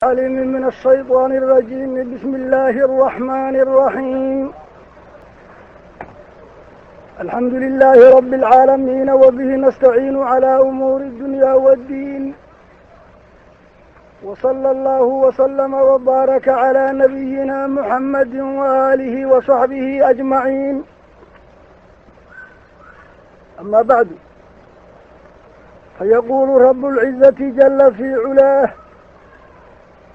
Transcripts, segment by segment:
العليم من الشيطان الرجيم. بسم الله الرحمن الرحيم. الحمد لله رب العالمين، وبه نستعين على أمور الدنيا والدين، وصلى الله وسلم وبارك على نبينا محمد وآله وصحبه أجمعين. أما بعد، فيقول رب العزة جل في علاه: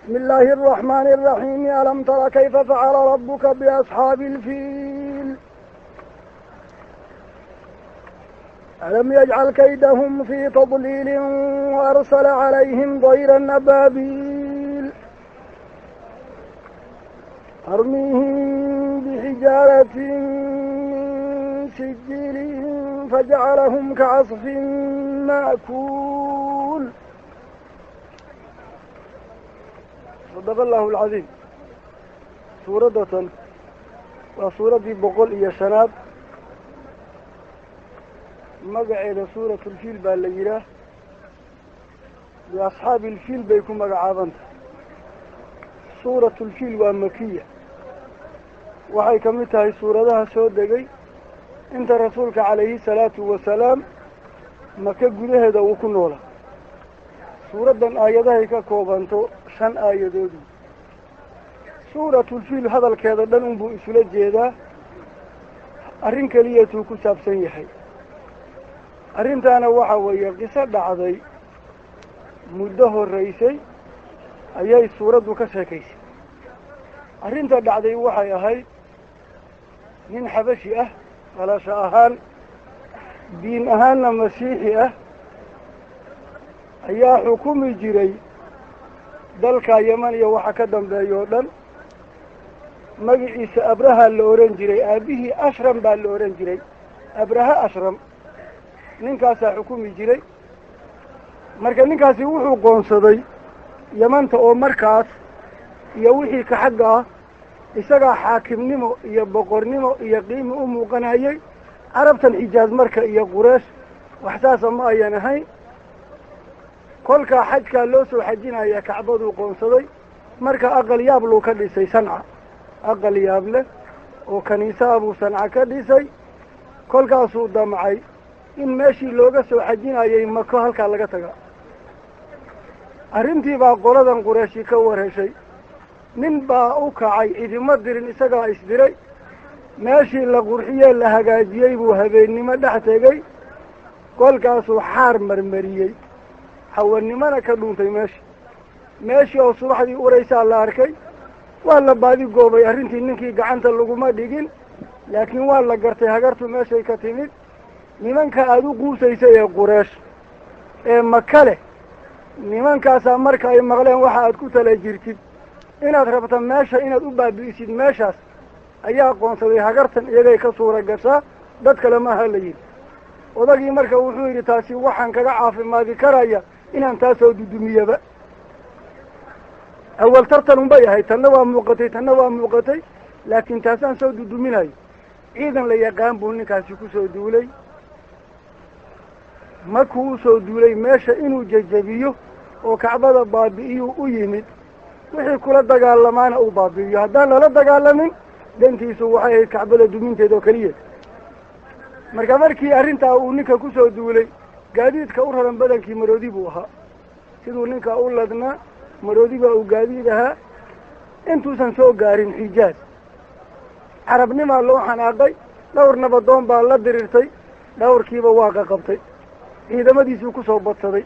بسم الله الرحمن الرحيم. ألم تر كيف فعل ربك بأصحاب الفيل؟ ألم يجعل كيدهم في تضليل وأرسل عليهم طيرا أبابيل ترميهم بحجارة من سجيل فجعلهم كعصف مأكول. صدق الله العظيم. suuradatan waa suuraddii 105aad. Magaceeda suuratulfiil baa la yidhaah. Biasxaabi ilfiil bay ku magacaabantah. Suuratulfiil waa makiya, waxay ka mid tahay suuradaha soo degay inta rasuulka calayhi salaatu wasalaam maka gudaheeda uu ku noolaa. Suuraddan aayadahay ka koobanto 5 aayadood. Suuratulfiil hadalkeeda dhan unbuu isula jeedaa, arrin keliyatuu ku saabsan yahay. Arrintaana waxa weeye qiso dhacday muddo horreysay ayay suuraddu ka sheekaysay. Arrinta dhacday waxay ahayd nin xabashi ah, dhalasho ahaan diin ahaanna masiixi ah, ayaa xukumi jiray dalka Yeman iyo waxa ka dambeeya oo dhan. Magaciisa Abraha la oran jiray, aabihii Ashram baa la oran jiray, Abraha Ashram. Ninkaasaa xukumi jiray. Marka ninkaasi wuxuu qoonsaday Yamanta oo markaas iyo wixii ka xagga ah isagaa xaakimnimo iyo boqornimo iyo qiimo u muuqanayay. Carabtan Xijaaz marka iyo Qureesh wax saasa ma ayan ahayn. Kolkaa xajkaa loo soo xajinaya Kacbaduu qoonsaday. Marka aqal yaab luu ka dhisay Sanca, aqal yaab leh oo kaniisa abuu Sanca ka dhisay. Kolkaasuu damcay in meeshii looga soo xajinayay Mako halkaa laga tagaa. Arrintii baa qoladan Qureeshi ka warheshay. Nin baa u kacay, cidima dirin, isagaa isdiray. Meeshii la qurxiyee la hagaajiyey buu habeennimo dhex tegey. Kolkaasuu xaar marmariyey, hawanimona ka dhuuntay meesha. Meeshii oo subaxdii uraysaa la arkay. Waa la baadi goobay arrintii, ninkii gacanta laguma dhigin, laakiin waa la gartay hagartu meeshay ka timid. Nimanka aada u quusaysay ee Qureesh ee Maka leh, nimankaasaa marka ay maqleen waxa aad ku tala jirtid inaad rabta meesha inaad u baabi'isid, meeshaas ayaa aqoonsaday hagartan iyagay ka suura gashaa, dad kale maaha la yidhi. Odagii marka wuxuu yidhi taasi waxaan kaga caafimaadi karaya inaan taasoo dudumiyaba. Awal tartan unbay ahayd, tanna waa muuqatay, tanna waa muuqatay, laakiin taasaan soo duduminayo. Ciidan la yaqaan buu ninkaasi kusoo duulay. Markuu usoo duulay meesha inuu jajabiyo oo Kacbada baabi'iyuu u yimid, wixii kula dagaalamaana uu baabi'iyo. Haddaan lala dagaalamin dantiisu waxay ahayd Kacbada duminteeda oo keliya. Marka markii arrintaa uu ninka kusoo duulay, gaadiidka u raran badankii maroodi buu ahaa. Siduu ninka u ladnaa maroodi baa uu gaadiid ahaa. Intuusan soo gaarin Xijaaz, carabnimaa loo xanaaqay, dhowr nabadoon baa la dirirtay, dhowrkiiba waa qaqabtay, ciidamadiisuu kusoo badsaday.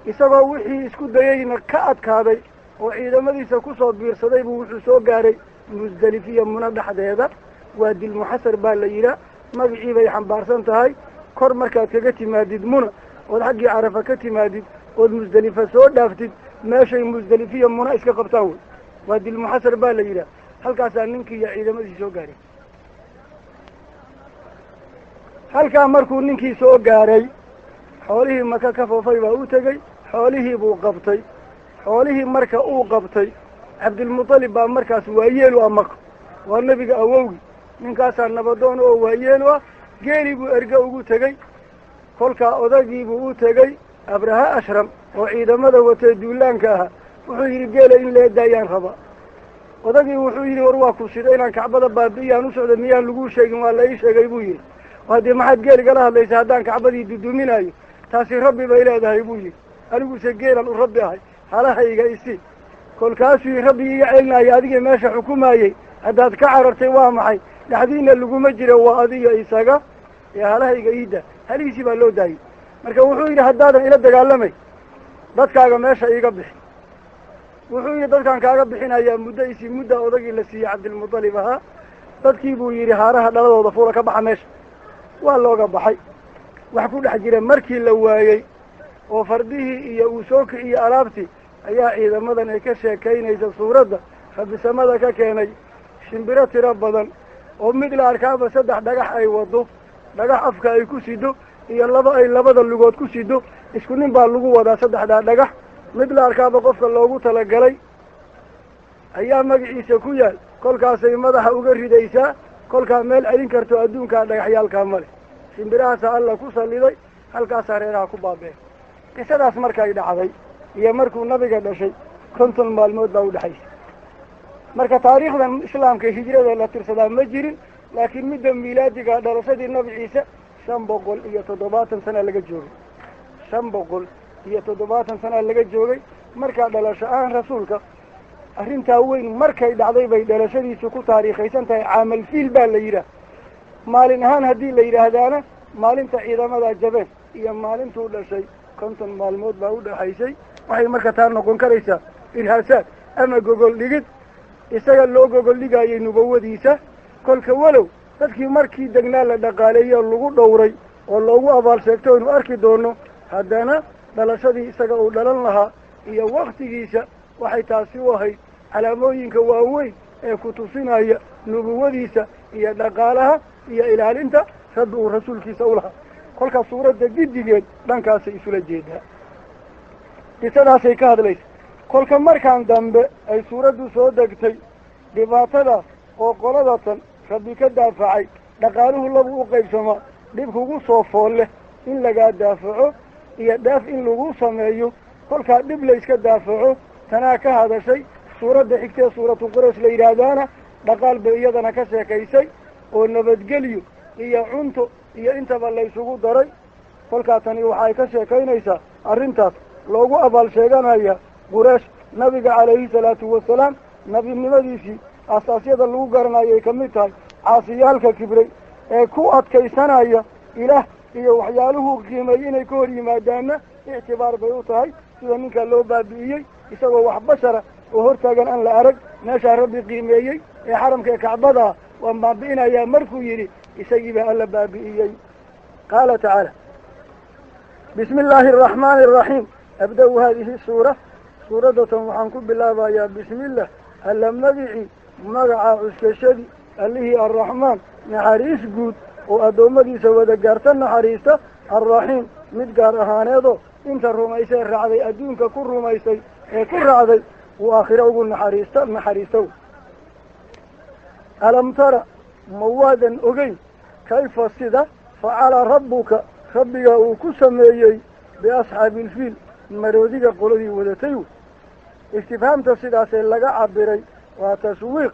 Isagoo wixii isku dayeyna ka adkaaday oo ciidamadiisa kusoo biirsaday buu wuxuu soo gaaray Musdalifiya Muna dhexdeeda. Waadilmuxasar baa la yidhaah, magacii bay xambaarsan tahay. Kor markaad kaga timaadid Muna ood xaggii Carafa ka timaadid ood Musdalifa soo dhaaftid, meeshay Musdalifiya Muna iska qabtaan wey, waadilmuxasar baa la yidhaah. Halkaasaa ninkii iyo ciidamadii soo gaaray. Halkaa markuu ninkii soo gaaray, xoolihii Maka ka foofay baa u tegey, xoolihii buu qabtay. Xoolihii marka uu qabtay, Cabdilmutalib baa markaas waayeelu ah Mako, waa nebiga awowgi. Ninkaasaa nabadoon oo waayeelu ah. Geeli buu erge ugu tegey. Kolkaa odagii buu u tegey Abraha Ashram oo ciidamada watee duulaanka ahaa. Wuxuu yidhi geela in la edaayaan rabaa. Odagii wuxuu yidhi war waa ku sida inaan kacbada baabi'iyaan u socda miyaan laguu sheegin? Waa la ii sheegay buu yidhi. Haddii maxaad geel igala hadlaysa haddaan kacbadii duduminayo? Taasi rabbi bay leedahay buu yidhi, aniguse geelan u rabbi ahay, halahayga isi. Kolkaasuu yidhi rabbigii iga celinaya adigii meesha xukumaayey haddaad ka carartay waa maxay? Dhexdiina laguma jira, waa adiga isaga ee halahayga iida. Halihiisii baa loo daayey. Marka wuxuu yidhi haddaadan ila dagaalamay dadkaaga meesha iiga bixi. Wuxuu yidhi dadkaan kaaga bixinayaa muddo isi. Mudda odagii la siiyey Cabdilmutalib ahaa. Dadkii buu yidhi haaraha dhaladooda fuula ka baxa meesha. Waa looga baxay. Wax ku dhex jira markii la waayey oo fardihii iyo uu soo kiciyey alaabtii, ayaa ciidamadan ay ka sheekaynaysa suuradda rabbi samada ka keenay shimbiro tiro badan oo mid la arkaaba 3 dhagax ay wado, dhagax afka ay ku sido iyo laba ay labada lugood ku sido. Isku nin baa lagu wadaa 3daa dhagax. Mid la arkaaba qofka loogu talagalay ayaa magaciisa ku yaal. Kolkaasay madaxa uga ridaysaa, kolkaa meel celin karto adduunkaa dhagaxyaalkaa male. Shimbirahaasaa Alla ku salliday, halkaasaa reeraha ku baabeen. Qisadaas markay dhacday iyo markuu nabiga dhashay 50 maalmood baa u dhexaysay. Marka taariikhdan islaamka hijrada la tirsadaa ma jirin, laakiin midda miilaadiga dhalashadii Nabi Ciise 570 sana laga joogay. 570 sana laga joogay. Markaa dhalasho ahaan rasuulka arrintaa weyn markay dhacday bay dhalashadiisu ku taariikhaysan tahay. Caamal fiil baa la yidhaah. Maalin ahaan haddii la yidhaahdaana maalinta ciidamada jabeen iyo maalintuu dhashay 50 maalmood baa u dhexaysay. Waxay marka taa noqon karaysaa irhaasaad ama gogol dhigid isaga loo gogol dhigayay nubawadiisa. Kolka walow dadkii markii degnaa la dhaqaaleeyey oo lagu dhowray oo loogu abaal sheegto aynu arki doono, haddana dhalashadii isaga uu dhalan lahaa iyo waktigiisa waxay taasi u ahayd calaamooyinka waaweyn ee ku tusinaya nubuwadiisa iyo dhaqaalaha iyo ilaalinta rabbi uu rasuulkiisa u lahaa. Kolkaa suuradda giddigeed dhankaasay isula jeedaa, qisadaasay ka hadlaysa. Kolka markaan dambe ay suuraddu soo degtay dhibaatadaas oo qoladatan rabbi ka daafacay, dhaqaaluhu labu u qaybsamaa, dhib kugu soo fool leh in lagaa daafaco iyo dhaaf in lagu sameeyo. Kolkaa dhib la iska daafaco tanaa ka hadashay. Suuradda xigtee suuratu Quraysh la yidhaahdaana dhaqaal bay iyadana ka sheekaysay oo nabadgelyo iyo cunto iyo intaba la isugu daray. Kolkaa tani waxay ka sheekaynaysaa arrintaas loogu abaal sheeganaya Quraysh nabiga calayhi salaatu wasalaam nabinimadiisii asaasyada lagu garanayay ka mid tahay caasiyaalka kibray ee ku adkaysanaya ilaah iyo waxyaaluhu qiimeeyey inay ka hor yimaadaanna ictibaar bay u tahay. Sida ninka loo baabi'iyey isagoo wax bashara oo hortaagan aan la arag, meeshaa rabbi qiimeeyey ee xaramka ee kacbada waan baabi'inayaa markuu yidhi isagii baa Alla baabi'iyey. Qaala tacaala bismi illaahi araxmaani araxiim. Abda-u haadihi suura, suuraddatan waxaan ku bilaabayaa bismillah alla magicii, magaca cuskashadii allihii arraxmaan naxariis guud oo addoommadiisa wada gaarta naxariista, arraxiim mid gaar ahaaneedoo inta rumaysay raacday adduunka ku rumaysay ee ku raacday uu aakhiro ugu naxariista naxariistow. Alam tara, ma waadan ogeyn kayfa sida facala rabbuka rabbiga uu ku sameeyey biasxaabi ilfiil maroodiga qoladii wadatay. Istifhaamta sidaasee laga cabiray waa tashwiiq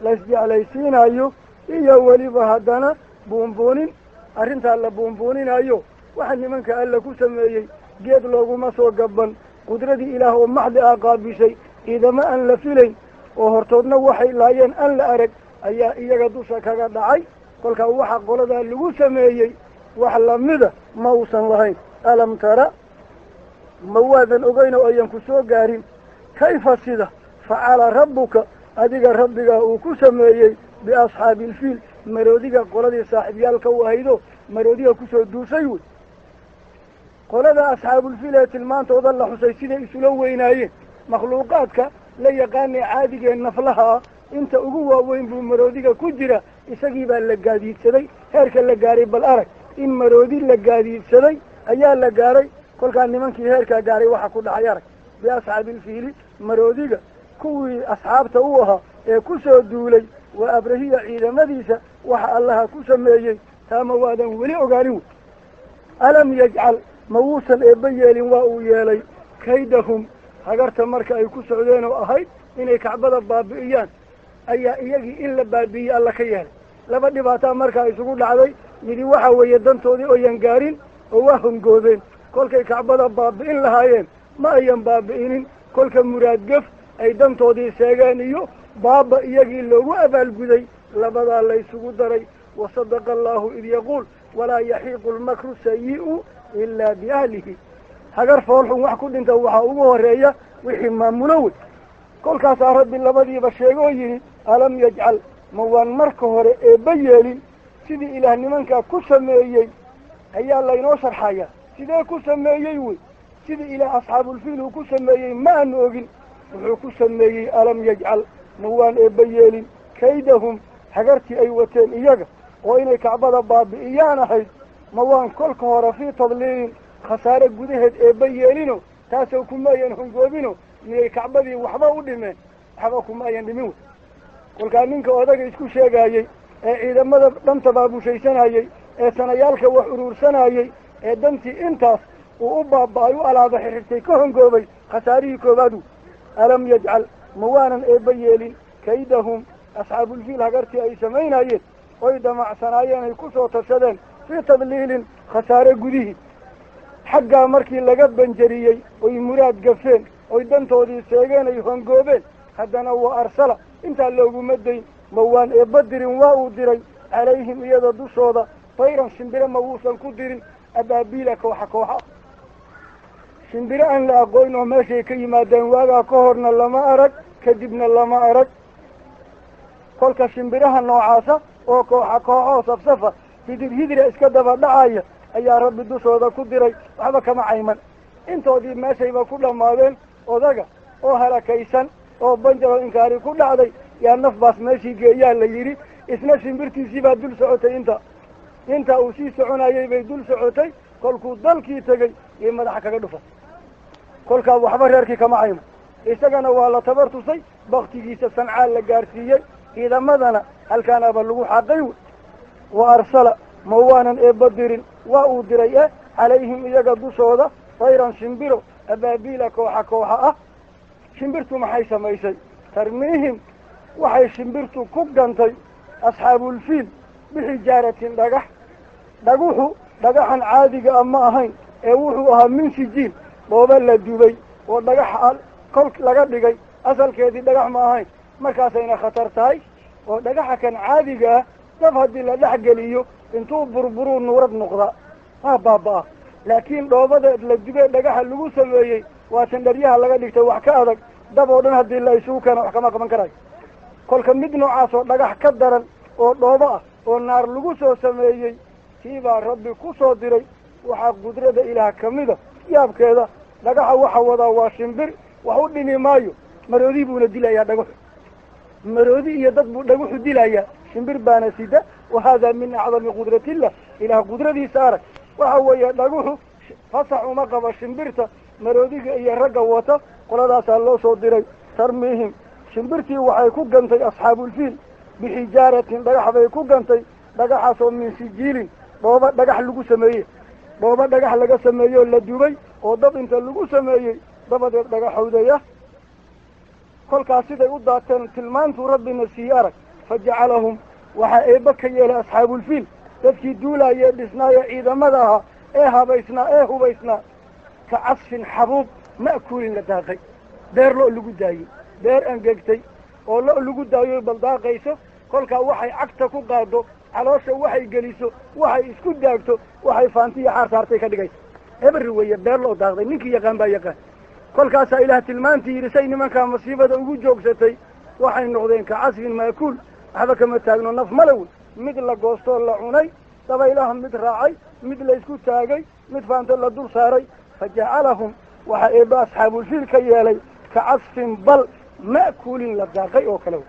laisjeclaysiinayo iyo weliba haddana buunbuunin, arrintaa la buunbuuninayo. Waxa nimanka Alla ku sameeyey geed looguma soo gaban, qudradii ilaah oo maxdi ah qaabishay ciidamo aan la filayn oo hortoodna waxay laayeen aan la arag ayaa iyaga dusha kaga dhacay. Kolkaa waxa qoladaa lagu sameeyey wax lamida ma uusan lahayn. Alam tara, ma waadan ogeyn oo ayan ku soo gaarin kayfa sida facala rabbuka adiga rabbigaa uu ku sameeyey biasxaabi ilfiil maroodiga qoladii saaxiibyaalka u ahaydo maroodiga kusoo duushay. Wey qolada asxaabulfiil ee tilmaantooda la xusay siday isula weynaayeen makhluuqaadka la yaqaanay caadigee naflaha ah inta ugu waaweyn buu maroodiga ku jira. Isagii baa la gaadiidsaday, heerka la gaaray bal arag in maroodi la gaadiidsaday ayaa la gaaray. Kolkaa nimankii heerkaa gaaray waxa ku dhacay arag. Biasxaabilfiili maroodiga kuwii asxaabta u ahaa ee ku soo duulay waa Abrahiya ciidamadiisa waxa Allaha ku sameeyey taama waadan weli ogaanin. Wey alam yajcal, ma wuusan eebba yeelin? Waa uu yeelay. Kaydahum Hagarta marka ay ku socdeen oo ahayd inay kacbada baabi'iyaan ayaa iyagii in la baabi'iyey alla ka yeelay. Laba dhibaataa markaa isugu dhacday, midi waxa weeye dantoodii oyan gaarin oo waa hongoobeen, kolkay kacbada baabi'in lahaayeen ma ayan baabi'inin, kolka muraadgaf ay dantoodii sheegeen iyo baaba iyagii loogu abaalguday, labadaa la isugu daray. Wasadaqa allahu id yaquul walaa yaxiiqu almakru sayi'u ilaa biahlihi. Hagar foolxun wax ku dhinta waxaa ugu horeeya wixii maamulo wey. Kolkaasaa rabbi labadiiba sheegoo yidhi alam yajcal, ma waan marka hore eebba yeelin sidii ilaah nimankaa ku sameeyey ayaa laynoo sharxayaa. Sidee ku sameeyey wey? Sidii ilaah asxaabulfiil uu ku sameeyey ma aanu ogin, wuxuu ku sameeyey alam yajcal, ma waan eebba yeelin kaydahum, hagartii ay wateen iyaga oo inay kacbada baabi'iyaan ahayd, ma waan kolka hore fii tadliilin khasaare gudaheed eebba yeelino, taasoo kuma ayan hongoobino, miyay kacbadii waxba u dhimeen? Waxba kuma ayan dhimin wey. Kolkaa ninka odaga isku sheegaayey ee ciidamada dhanta baabushaysanayey ee sanayaalka wax uruursanayey ee dantii intaas uu u baaba'ay u alaaba xirxirtay ka hongoobay, khasaarihii koowaadu. Alam yajcal, ma waanan eebba yeelin kaydahum, asxaabulfiil hagartii ay samaynayeen oy damacsanaayeen ay ku soo tashadeen fii tadliilin khasaare gudihii. Xaggaa markii laga banjariyey oy muraad gafeen oy dantoodii sheegeen ay hongoobeen, haddana wa arsala, intaa looguma dayn, ma waan eebba dirin, waa uu diray calayhim iyada dushooda tayran shimbire, ma wuusan ku dirin abaabiila kooxa kooxa, shimbire aan la aqoyn oo meeshay ka yimaadeen waagaa ka horna lama arag, kadibna lama arag. Kolka shimbiraha noocaasa oo kooxa kooxoo safsafa hidir hidira iska daba dhacaya ayaa rabbi dushooda ku diray, waxba kama cayman, intoodii meeshayba ku dhammaadeen. Odaga oo halakaysan oo banjaro inkaari ku dhacday yaa naf baas meeshii geeyaa la yidhi, isna shimbirtiisii baa dul socotay, inta uu sii soconayay bay dul socotay, kolkuu dalkii tegey iyo madaxa kaga dhufa. Kolkaa waxba reerkii kama cayman, isagana waa la tabar tusay, baktigiisa sancaa la gaarsiiyey, ciidamadana halkaanaaba lagu xaqay wey. Wa arsala, ma waanan eebba dirin, waa uu diray calayhim iyaga dushooda tayran shimbiro abaabiila kooxa kooxa ah. Shimbirtu maxay samaysay? Tarmiihim, waxay shimbirtu ku gantay asxaabulfiil bixijaaratin dhagax. Dhaguxu dhagaxan caadiga ah ma ahayn, ee wuxuu ahaa min sijiil, dhooba la dubay oo dhagax kol laga dhigay, asalkeedii dhagax ma ahayn. Markaasayna khatar tahay oo dhagaxa kan caadiga ah dab haddii la dhex geliyo intuu burburuu nuurad noqdaa, waa baaba'a. Laakiin dhoobada la dubee dhagaxa lagu sameeyey waa tandharyaha laga dhigtay wax ka adag, dab oo dhan haddii la isugu keena wax kama qaban karayo. Kolka mid noocaas oo dhagax ka daran oo dhoobo ah oo naar lagu soo sameeyey, tii baa rabbi ku soo diray. Waxaa qudrada ilaah kamida yaabkeeda, dhagaxa waxa wadaa waa shimbir, wax u dhimi maayo, maroodi buuna dilayaa dhagaxu, maroodi iyo dad buu dhagaxu dilayaa, shimbir baana sida. Wa haadaa min acdami qudratillah, ilaah qudradiisa arag. Waxa weeye dhaguxu fasax uma qaba shimbirta maroodiga iyo ragga wata, qoladaasaa loo soo diray. Tarmiihim, shimbirtii waxay ku gantay asxaabulfiil bixijaaratin, dhagax bay ku gantay, dhagaxaasoo min sijiilin, dhooba dhagax lagu sameeyey, dhooba dhagax laga sameeyey oo la dubay oo dab inta lagu sameeyey dabadeed dhagaxowdaya. Kolkaas siday u daateen tilmaantuu rabbina siiyey arag. Fajacalahum, waxaa eebba ka yeelay asxaabulfiil dadkii duulaayee dhisnaayee ciidamada ahaa ee habaysnaa ee hubaysnaa, ka casfin xabuub ma'kuulin la daaqay, beer lo' lagu daayey, beer angegtay oo lo' lagu daayoy bal daaqayso. Kolkaa waxay cagta ku qaado, caloosha waxay geliso, waxay isku daagto, waxay faantiya xaar saartay ka dhigaysa. Ebri weeye beer loo daaqday, ninkii yaqaan baa yaqaan. Kolkaasaa ilaah tilmaantii yidhi say nimankaa masiibada ugu joogsatay, waxay noqdeen ka casfin ma'kuul, waxba kama taagno, naf male wey, mid la goostoo la cunay, dabaylaha mid raacay, mid la isku taagay, mid faanto la dul saaray. Fajacalahum, waxaa eebba asxaabulfiil ka yeelay ka casfin bal ma'kuulin la daaqay oo kale wey.